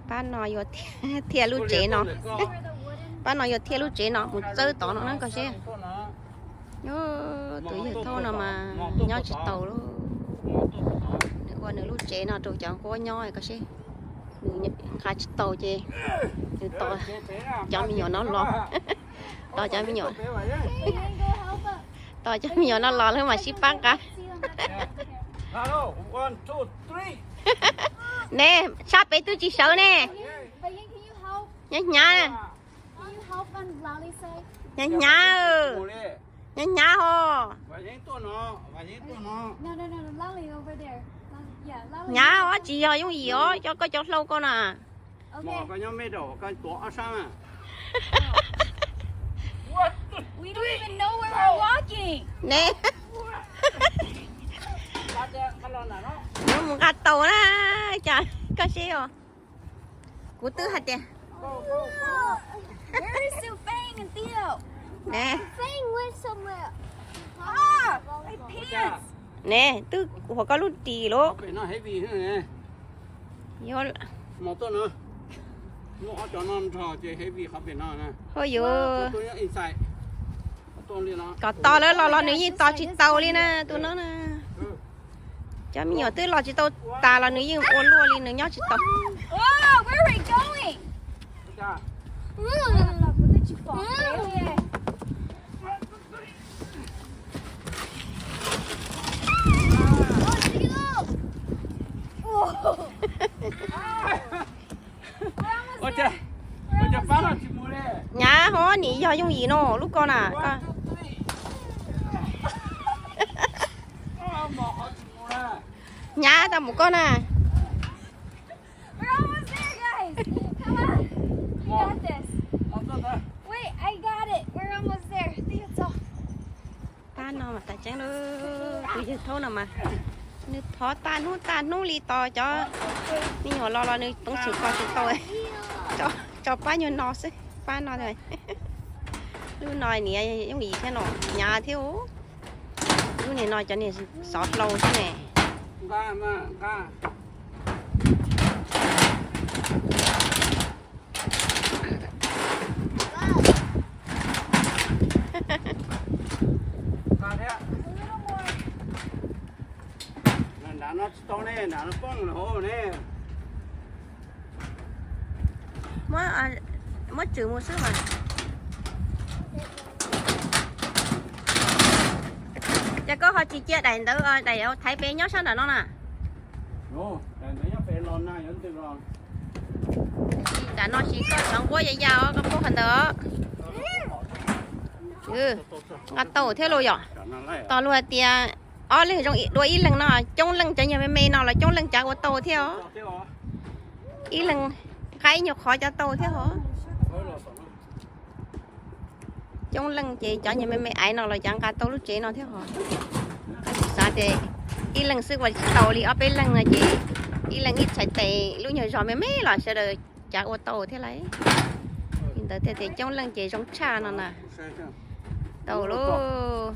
Pab no yuav thiaj lub tsev no. Pab no yuav thiaj lub tsev no mus txawb tod no na koj seb. Tus yawg thauj no mas nyob tsis tau lauj. Nws ua nws lub tsev no rau cov nquab nyob koj seb. Nws nqa tsis tau ces nws tos cov me nyuam no los. Tos cov me nyuam, tos cov me nyuam no los lawv mam sib pab nqa. Ne, sab pem twb tsis sawv ne. Hnyav hnyav. Hnyav hnyav. Hnyav hnyav ho. Hnyav os, tsis yog yooj yim os, cov koj cov hlau koj na. Ne, yuav mus nqa tau na, cas koj seb os. Kuv twb hais tias, ne, twb huam koj lub ris lauj. Hauj yus, kom tos lawv los los nws yeej tos tsis tau li na tus no na. Cov me nyuam twb los tsis tau tas los nws yeej ua luaj li, nws nyob tsis tau. Hnyav ho, nim yog yooj yim no lub ko na. Hnyav tau mus koj na. Pab no mas tas tseeb lauj, tus yawg thauj no mas nws phov tag hnub tag hnub li tos cov me nyuam los los nws toov xwm kho tsis tau. Tso pab nyuag no xwb, pab no. Lub no niam yooj yim thiab no, hnyav thiab. Lub niag no cov niag xov hlau xwb ne. Nram no tsis tau ne, nram no poob hauv ne. Muab tswm mus xwb mas. Ces koj ho tsis cia daim ntawd, daim thaiv pem nyob sab nram no na. Nram no tsis koj cov nquab ya ya os, koj pub qhov ntawd. Nqa tau thiab lauj yom. Tos luag hais tias ob leeg zoo dua ib leeg no, coob leej cov nyuag me me no los coob leej cav ua tau thiab os. Ib leeg nqa ib nyuag qhov cav tau thiab os. Coob leej ces cov nyuag me me aiv no los cav nqa tau lub tsev no thiab os. Xav tias ib leeg xwb ua tsis tau li, ob peb leeg no ces ib leeg ib txhais tes, lub nyuag zos me me los sawv daws cav ua tau thiab lauj. Li ntawd thiaj tias coob leej ces zoo tshaj no na. Tau lauj.